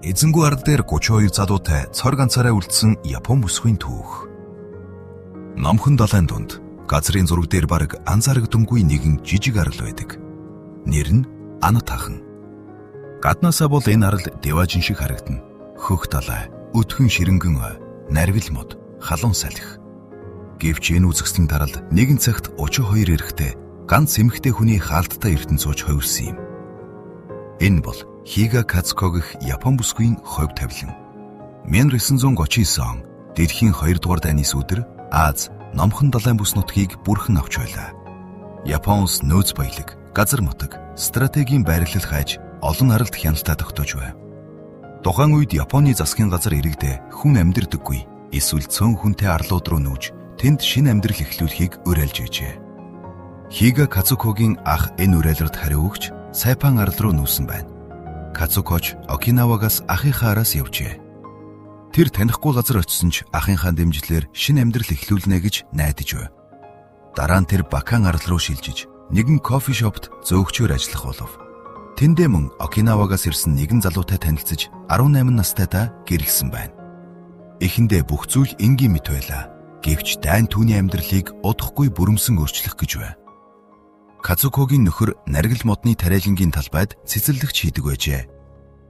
Эзэнгүү арал дээр 32 залуутай цор ганцаараа үлдсэн Япон бүсгүйн түүх. Номхон далайн дунд газрын зураг дээр бараг анзаарагдамгүй нэгэн жижиг арал байдаг. Нэр нь Анатахан. Гаднаасаа бол энэ арал Деважин шиг харагдана. Хөх далай, өтгөн ширэнгэн ой, нарвил мод, халуун салхи. Гэвч энэ үзэсгэлэн даралд нэгэн цагт 32 эрэгтэй ганц эмэгтэй хүний хаалттай ертөнц сууж хувирсан юм. Энэ бол Хига Кацуко гэх Япон бүсгүйн хувь тавилан. 1939 он дэлхийн 2 дугаар дайны сүүдэр Аз номхон далайн бүс нутгийг бүрхэн авч байлаа. Япон улс нөөц баялаг, газар мутаг, стратегийн байрлал хайж олон аралд хяналтаа тогтоож байв. Тухайн үед Японы засгийн газар иргэдээ хүн амьдэрдэггүй эсвэл цөөн хүнтэй арлууд руу нүүж тэнд шинэ амьдрал эхлүүлэхийг уриалж байжээ. Хига Кацукогийн ах энэ уриалрад хариу өгч Сайпан арал руу нүүсэн байна. Кацукоч Окинавагаас ахынхаа араас явжээ. Тэр танихгүй газар очисон ч ахынхаа дэмжлэлээр шинэ амьдрал эхлүүлнэ гэж найдаж байв. Дараа нь тэр Бакан арал руу шилжиж нэгэн кофе шопт зөөгчөөр ажиллах болов. Тэндээ мөн Окинавагаас ирсэн нэгэн залуутай танилцаж 18 настайдаа гэрлэсэн байна. Эхэндээ бүх зүйл энгийн мэт байлаа. Гэвч дайн түүний амьдралыг удахгүй бүрэмсэн өөрчлөх гэж байв. Кацукогийн нөхөр наргил модны тариалангийн талбайд цэцэрлэгч хийдэг байжээ.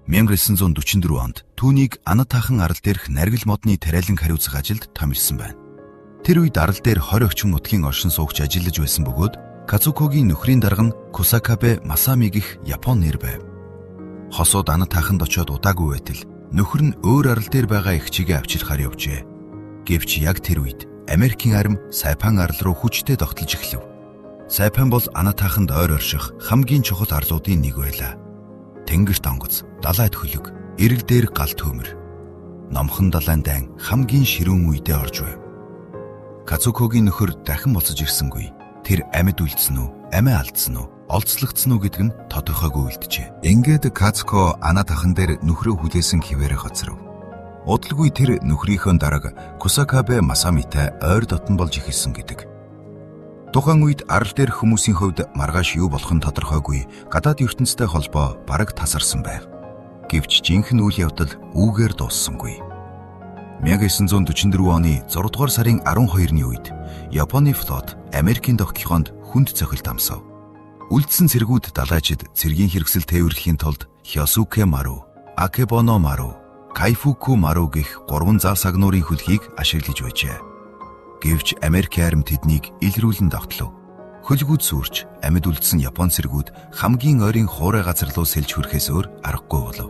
1944 онд түүнийг Анатахан арал дээрх наргил модны тариаланг хариуцах ажилд томилсон байна. Тэр үед арал дээр 20 орчим нутгийн оршин суугч ажиллаж байсан бөгөөд Кацукогийн нөхрийн дарга нь Кусакабе Масами гэх Япон нэр байв. Хосууд Анатаханд очиод удаагүй байтал нөхөр нь өөр арал дээр байгаа эгчийгээ авчирхаар явжээ. Гэвч яг тэр үед Америкийн арми Сайпан арал руу хүчтэй тогтолж эхлэв. Сайпан бол Анатаханд ойр орших хамгийн чухал арлуудын нэг байлаа. Тэнгэрт онгоц, далайд хөлөг, эрэг дээр гал төмөр. Номхон далайн дайн хамгийн ширүүн үедээ орж байв. Кацукогийн нөхөр дахин буцаж ирсэнгүй. Тэр амьд үлдсэн үү, амиа алдсан уу, олзлогдсон уу гэдэг нь тодорхойгүй үлджээ. Ингээд Кацуко Анатахан дээр нөхрөө хүлээсэн хിവэрэ хоцров. Удалгүй тэр нөхрийнхөө дарга Кусакабе Масамитай ойр дотн болж эхэлсэн гэдэг. Тухайн үед арал дээр хүмүүсийн хувьд маргааш юу болох нь тодорхойгүй гадаад ертөнцтэй холбоо бараг тасарсан байв. Гэвч жинхэнэ үйл явдал үүгээр дууссангүй. 1944 оны 6 дугаар сарын 12-ны үед Японы флот Америкийн тогтолцоонд хүнд цохилт амсав. Үлдсэн цэргүүд далайчид цэргийн хэрэгсэл тээвэрлэхийн тулд Хёсүкэ Мару, Акебоно Мару, Кайфуку Мару гэх гурван зав сагнуурын хөлгийг ашиглаж байжээ. Гэвч Америкийн арми тэднийг илрүүлэн тогтлов. Хөлгүүд сүрч амьд үлдсэн Япон цэргүүд хамгийн ойрын хуурай газар руу сэлж хүрэхээс өөр аргагүй болов.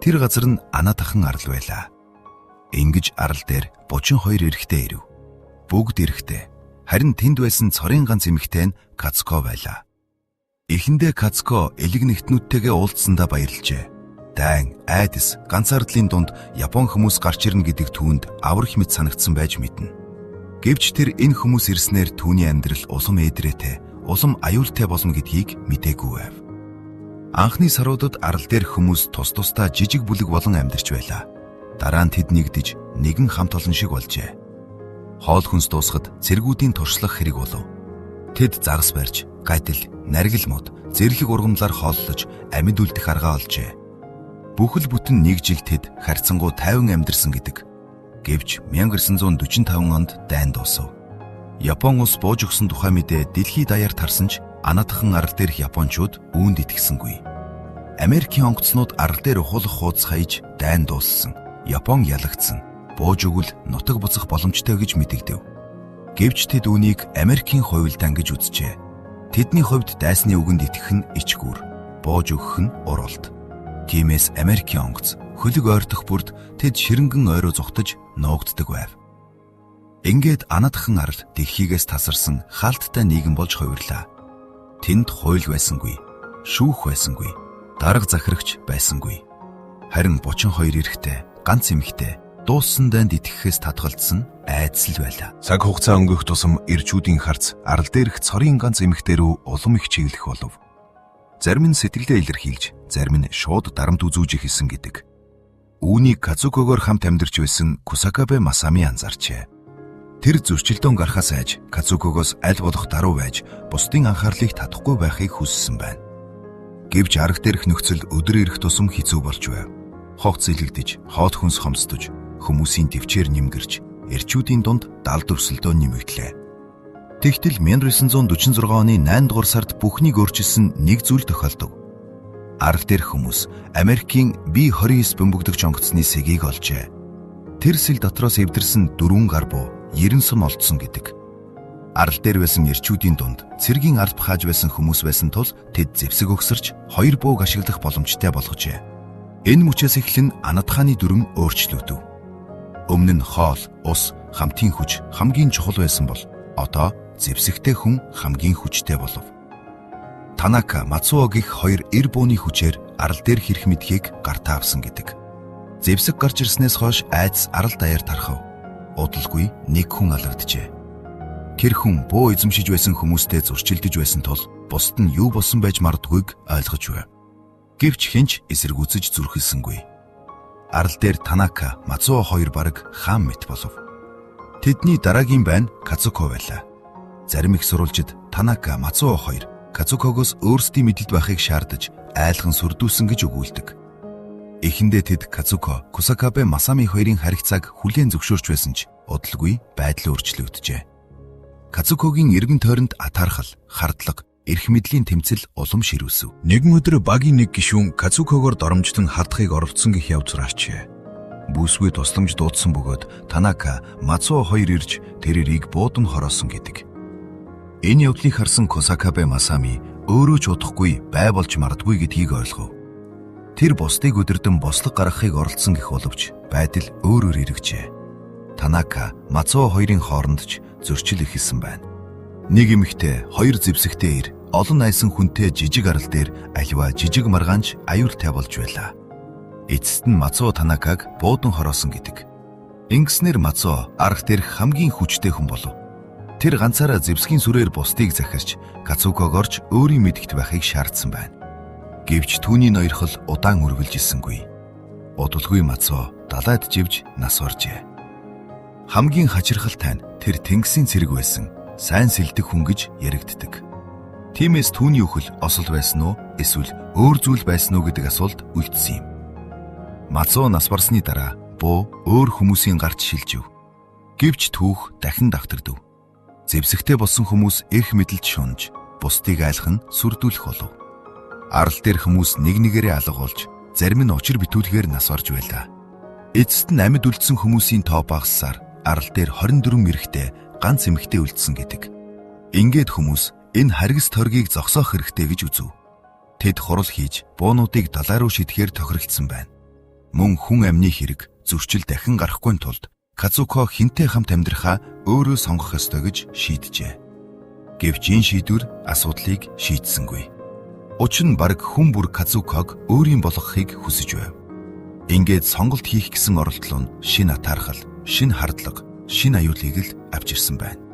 Тэр газар нь Анатахан арал байлаа. Ингэж арал дээр 32 эрэгтэй ирэв. Бүгд эрэгтэй. Харин тэнд байсан цорын ганц эмэгтэй нь Кацуко байлаа. Эхэндээ Кацуко элэг нэгтнүүдтэйгээ уулзсандаа баярлжээ. Дайн, айдас, ганцаардлын дунд Япон хүмүүс гарч ирнэ гэдэг түүнд аврах мэт санагдсан байж мэднэ. Гэвч тэр энэ хүмүүс ирснээр түүний амьдрал улам эдрээтэй, улам аюултай болно гэдгийг мдээгүй байв. Анхны саруудад арал дээр хүмүүс тус тусдаа жижиг бүлэг болон амьдарч байлаа. Дараа нь тэд нэгдэж нэгэн хамт олон шиг болжээ. Хоол хүнс дуусахад цэргүүдийн туршлах хэрэг болов. Тэд загас барьж, гадил, наргил мод, зэрлэг ургамлаар хооллож амьд үлдэх аргаа олжээ. Бүхэл бүтэн нэг жил тэд харьцангуй тайван амьдарсан гэдэг. Гэвч 1945 онд дайн дуусав. Япон улс бууж өгсөн тухай мэдээ дэлхий даяар тарсан ч Анатахан арал дээрх японочууд үүнд итгэсэнгүй. Америкийн онгоцнууд арал дээр ухуулах хуудас хаяж дайн дууссан. Япон ялагдсан. Бууж өгвөл нутаг буцах боломжтой гэж мэдэгдэв. Гэвч тэд үүнийг Америкийн хувилдаан гэж үзжээ. Тэдний хувьд дайсны үгэнд итгэх нь ичгүүр, бууж өгөх нь уралд. Тиймээс Америкийн онгоц хөлөг ойртох бүрд тэд ширэнгэн ойроо зугтаж нуугддаг байв. Ингээд Анатахан арал дэлхийгээс тасарсан хаалттай нийгэм болж хувирлаа. Тэнд хууль байсангүй, шүүх байсангүй, дарга захирагч байсангүй. Харин 32 эрэгтэй, ганц эмэгтэй дууссан дайнд итгэхээс татгалзсан айдас л байлаа. Цаг хугацаа өнгөрөх тусам эрчүүдийн харц арал дээрх цорын ганц эмэгтэй рүү улам их чиглэх болов. Зарим нь сэтгэлдээ илэрхийлж, зарим нь шууд дарамт үзүүлж эхэлсэн гэдэг. Үүнийг Кацукогоор хамт амьдарч байсан Кусакабе Масами анзаарчээ. Тэр зөрчилдөөн гарахаас айж Кацукогоос аль болох даруй байж бусдын анхаарлыг татахгүй байхыг хүссэн байна. Гэвч арга дээрх нөхцөл өдөр ирэх тусам хэцүү болж байв. Хогц илэгдэж, хоол хүнс хомсдож, хүмүүсийн төвчээр нэмгэрч, эрчүүдийн дунд дал дүрсэлдөө нэмэгдлээ. Тэгтэл 1946 оны 8 дугаар сард бүхнийг өөрчилсөн нэг зүйл тохиолдов. Арал дээрх хүмүүс Америкийн B-29 бөмбөгдөгч онгоцны сэгийг олжээ. Тэр сэл дотроос эвдэрсэн 4 гар буу 90 сум олдсон гэдэг. Арал дээр байсан эрчүүдийн дунд цэргийн алба хааж байсан хүмүүс байсан тул тэд зэвсэг өгсөрч 2 бууг ашиглах боломжтой болгожээ. Энэ мөчөөс эхлэн Анад хааны дүрэм өөрчлөгдөв. Өмнө нь хоол, ус, хамтын хүч хамгийн чухал байсан бол одоо зэвсэгтэй хүн хамгийн хүчтэй болов. Танака, Мацуо гэх хоёр эр бууны хүчээр арал дээр хэрэг мэдхийг гартаа авсан гэдэг. Зэвсэг гарч ирснээс хойш айдас арал даяар тархав. Удалгүй нэг хүн алагджээ. Тэр хүн буу эзэмшиж байсан хүмүүстэй зөрчилдөж байсан тул бусд нь юу болсон байж магадгүйг ойлгож байв. Гэвч хэн ч эсэргүүцэж зүрхэлсэнгүй. Арал дээр Танака, Мацуо хоёр бараг хаан мэт болов. Тэдний дараагийн байна Казуко байлаа. Зарим их сурвалжид Танака, Мацуо хоёр Казукогоос өөрсдийн мэдэлд байхыг шаардаж айлхан сүрдүүлсэн гэж өгүүлдэг. Эхэндээ тэд Казуко, Кусакабе Масами хоёрын харигцааг хүлээн зөвшөөрч байсан ч удалгүй байдал өөрчлөгдөжээ. Казукогийн эргэн тойронд атаархал, хардлага, эрх мэдлийн тэмцэл улам ширүүсэв. Нэгэн өдөр багийн нэг гишүүн Казукогоор доромжлон хадахыг оролдсон гэх явц гарчээ. Бүсгүй тусламж дуудсан бөгөөд Танака, Мацуо хоёр ирж тэр эрийг буудан хороосон гэдэг. Энэ явдлыг харсан Косакабе Масами өөрөө ч удахгүй бай болж магадгүй гэдгийг ойлгов. Тэр бусдыг удирдан бослого гаргахыг оролдсон гэх боловч байдал өөрөөр эргэжээ. Танака, Мацуо хоёрын хооронд ч зөрчил эхэлсэн байна. Нэг эмэгтэй, хоёр зэвсэгтэй эр, олон айсан хүнтэй жижиг арал дээр аливаа жижиг маргаан ч аюултай болж байлаа. Эцэст нь Мацуо Танакаг буудан хороосон гэдэг. Ингэснээр Мацуо арал дээрх хамгийн хүчтэй хүн болов. Тэр ганцаараа зэвсгийн сүрээр бусдыг захирч, Казукогоор ч өөрийн мэдэхт байхыг шаардсан байна. Гэвч түүний ноёрхол удаан үргэлжилсэнгүй. Удалгүй Мацуо далайд живж нас баржээ. Хамгийн хачирхалтай нь тэр тэнгисийн цэрэг байсан, сайн сэлдэх хүн гэж яригддаг. Тиймээс түүний үхэл осол байсан уу, эсвэл өөр зүйл байсан уу гэдэг асуулт үлдсэн юм. Мацуо нас барсны дараа буу өөр хүмүүсийн гарт шилжив. Гэвч түүх дахин давтагдав. Зэвсэгтэй болсон хүмүүс эрх мэдэлд шунаж, бусдыг айлах нь сүрдүүлэх болов. Арал дээр хүмүүс нэг нэгээрээ алга болж, зарим нь учир битүүлгээр нас барж байлаа. Эцэст нь амьд үлдсэн хүмүүсийн тоо багассаар арал дээр 24 эрэгтэй, ганц эмэгтэй үлдсэн гэдэг. Ингээд хүмүүс энэ харгас торгийг зогсоох хэрэгтэй гэж үзв. Тэд хурал хийж, буунуудыг далай руу шидэхээр тохиролцсон байна. Мөн хүн амны хэрэг зөрчил дахин гарахгүй тулд Казуко хэнтэй хамт амьдрахаа өөрөө сонгох ёстой гэж шийджээ. Гэвч энэ шийдвэр асуудлыг шийдсэнгүй. Учир нь бараг хүн бүр Казуког өөрийн болгохыг хүсэж байв. Ингээд сонголт хийх гэсэн оролдлоо нь шинэ атаархал, шинэ хардлага, шинэ аюулыг л авчирсан байна.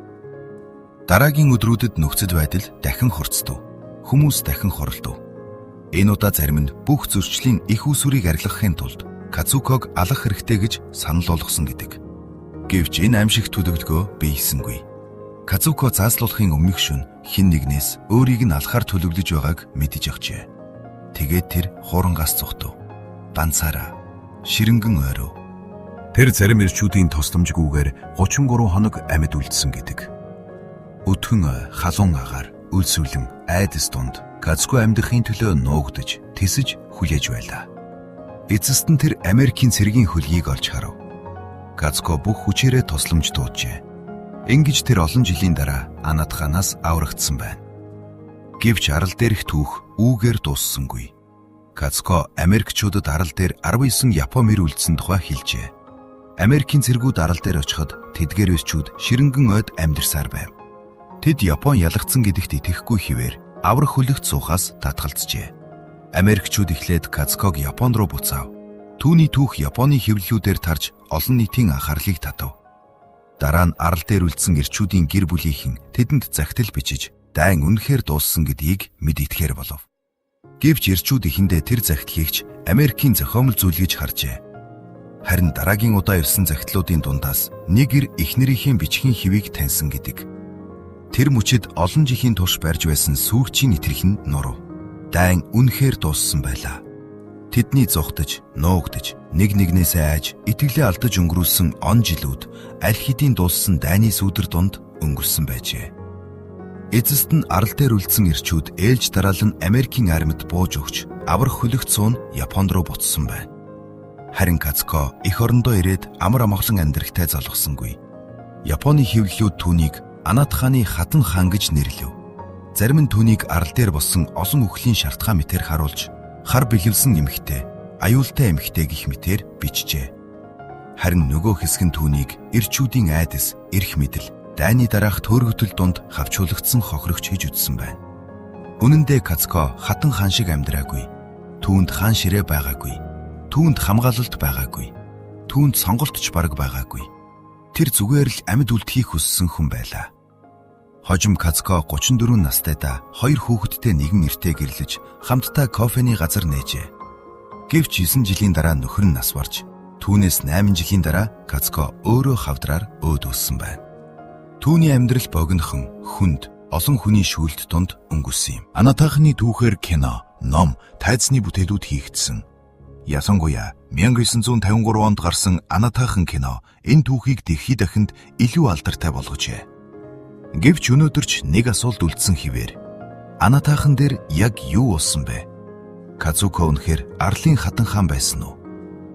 Дараагийн өдрүүдэд нөхцөл байдал дахин хурцдав. Хүмүүс дахин хуралдав. Энэ удаа зарим нь бүх зөрчлийн эх үүсвэрийг арилгахын тулд Казуког алах хэрэгтэй гэж санал болгосон гэдэг. Гэвч энэ аймшигт төлөвлөгөө биелсэнгүй. Казуко зааслуулахын өмнөх шөнө хэн нэгнээс өөрийг нь алахаар төлөвлөж байгааг мэдэж авчээ. Тэгээд тэр хуурангаас зугтав. Ганцаараа ширэнгэн ойров. Тэр зарим эрчүүдийн тусламжгүйгээр 33 хоног амьд үлдсэн гэдэг. Өтгөн ой, халуун агаар, өлсвөлэн, айдас дунд Казуко амьдрахын төлөө нуугдаж, тэсэж хүлээж байлаа. Эцэст нь тэр Америкийн цэргийн хөлгийг олж харав. Казуко бүх хүчээрээ тусламж дууджээ. Ингэж тэр олон жилийн дараа Анад хаанаас аврагдсан байна. Гэвч арал дээрх түүх үүгээр дууссангүй. Казуко Америкчуудад арал дээр 19 Япон эр үлдсэн тухай хэлжээ. Америкийн цэргүүд арал дээр очиход тэдгээр эрчүүд ширэнгэн ойд амьдарсаар байв. Тэд Япон ялагдсан гэдэгт итгэхгүй хэвээр аврах хөлөгт суухаас татгалзжээ. Америкчууд эхлээд Казуког Японд руу буцаав. Түүний түүх Японы хэвлэлүүдээр тарж олон нийтийн анхаарлыг татав. Дараа нь арал дээр үлдсэн эрчүүдийн гэр бүлийнхэн тэдэнд захидал бичиж дайн үнэхээр дууссан гэдгийг мэдэгдэхээр болов. Гэвч эрчүүд эхэндээ тэр захидлыг ч Америкийн зохиомол зүйл гэж харжээ. Харин дараагийн удаа ирсэн захидлуудын дундаас нэг эр эхнэрийнхээ бичгийн хэвийг таньсан гэдэг. Тэр мөчид олон жилийн турш барьж байсан сүүрчийн нэтгэл нь нурав. Дайн үнэхээр дууссан байлаа. Тэдний зугтаж, нуугдаж, нэг нэгнээсээ айж, итгэлээ алдаж өнгөрүүлсэн он жилүүд аль хэдийн дууссан дайны сүүдэр дунд өнгөрсөн байжээ. Эцэст нь арал дээр үлдсэн эрчүүд ээлж дараалан Америкийн армид бууж өгч, аврах хөлөгт суун Японд руу буцсан байна. Харин Кацуко эх орондоо ирээд амар амгалан амьдралтай залгасангүй. Японы хэвлэлүүд түүнийг Анат хааны хатан хаан гэж нэрлэв. Зарим нь түүнийг арал дээр болсон олон үхлийн шалтгаан мэтээр харуулж, хар бэлэвсэн эмэгтэй, аюултай эмэгтэй гэх мэтээр бичжээ. Харин нөгөө хэсэг нь түүнийг эрчүүдийн айдас, эрх мэдэл, дайны дараах төөрөгдөл дунд хавчуулагдсан хохирогч гэж үзсэн байна. Үнэн дээр Кацуко хатан хаан шиг амьдраагүй. Түүнд хаан ширээ байгаагүй. Түүнд хамгаалалт байгаагүй. Түүнд сонголт ч бараг байгаагүй. Тэр зүгээр л амьд үлдэхийг хүссэн хүн байлаа. Хожим Кацуко 34 настайдаа хоёр хүүхэдтэй нэгэн эртэй гэрлэж хамтдаа кофений газар нээжээ. Гэвч 9 жилийн дараа нөхөр нь нас барж, түүнээс 8 жилийн дараа Кацуко өөрөө хавдраар өөд өссөн байна. Түүний амьдрал богинохон, хүнд, олон хүний шүүлт дунд өнгөрсөн юм. Анатахны түүхээр кино, ном, тайзны бүтээлүүд хийгдсэн. Ялангуяа 1953 онд гарсан Анатахан кино энэ түүхийг дэлхий дахинд илүү алдартай болгожээ. Гэвч өнөөдөр ч нэг асуулт үлдсэн хэвээр. Анатахан дээр яг юу болсон бэ? Казуко үнэхээр арлын хатан хаан байсан уу?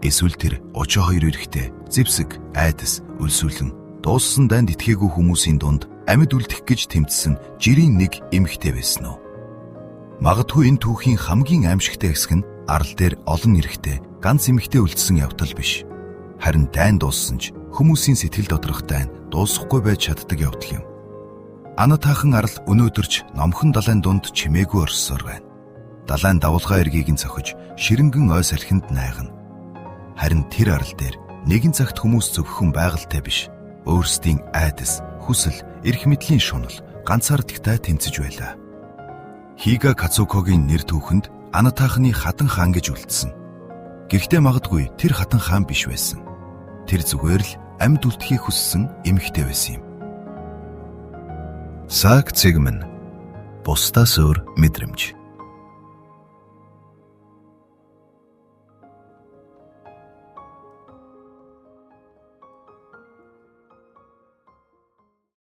Эсвэл тэр 32 эрэгтэй, зэвсэг, айдас, өлсөөлөн дууссан дайнд итгээгүй хүмүүсийн дунд амьд үлдэх гэж тэмцсэн жирийн нэг эмэгтэй байсан уу? Магадгүй энэ түүхийн хамгийн аймшигтай хэсэг нь арал дээр олон эрэгтэй, ганц эмэгтэй үлдсэн явдал биш. Харин дайн дууссан ч хүмүүсийн сэтгэл доторх дайн дуусахгүй байж чаддаг явдал юм. Анатахан арал өнөөдөр ч номхон далайн дунд чимээгүй орсоор байна. Далайн давалгаа эргийг нь цохиж ширэнгэн ой салхинд найгна. Харин тэр арал дээр нэгэн цагт хүмүүс зөвхөн байгальтай биш, өөрсдийн айдас, хүсэл, эрх мэдлийн шунал, ганцаардлагтай тэмцэж байлаа. Хига Кацукогийн нэр түүхэнд Анатахны хатан хаан гэж үлдсэн. Гэхдээ магадгүй тэр хатан хаан биш байсан. Тэр зүгээр л амьд үлдэхийг хүссэн эмэгтэй байсан юм. Саг Цэгмэн. Бусдаас өөр мэдрэмж.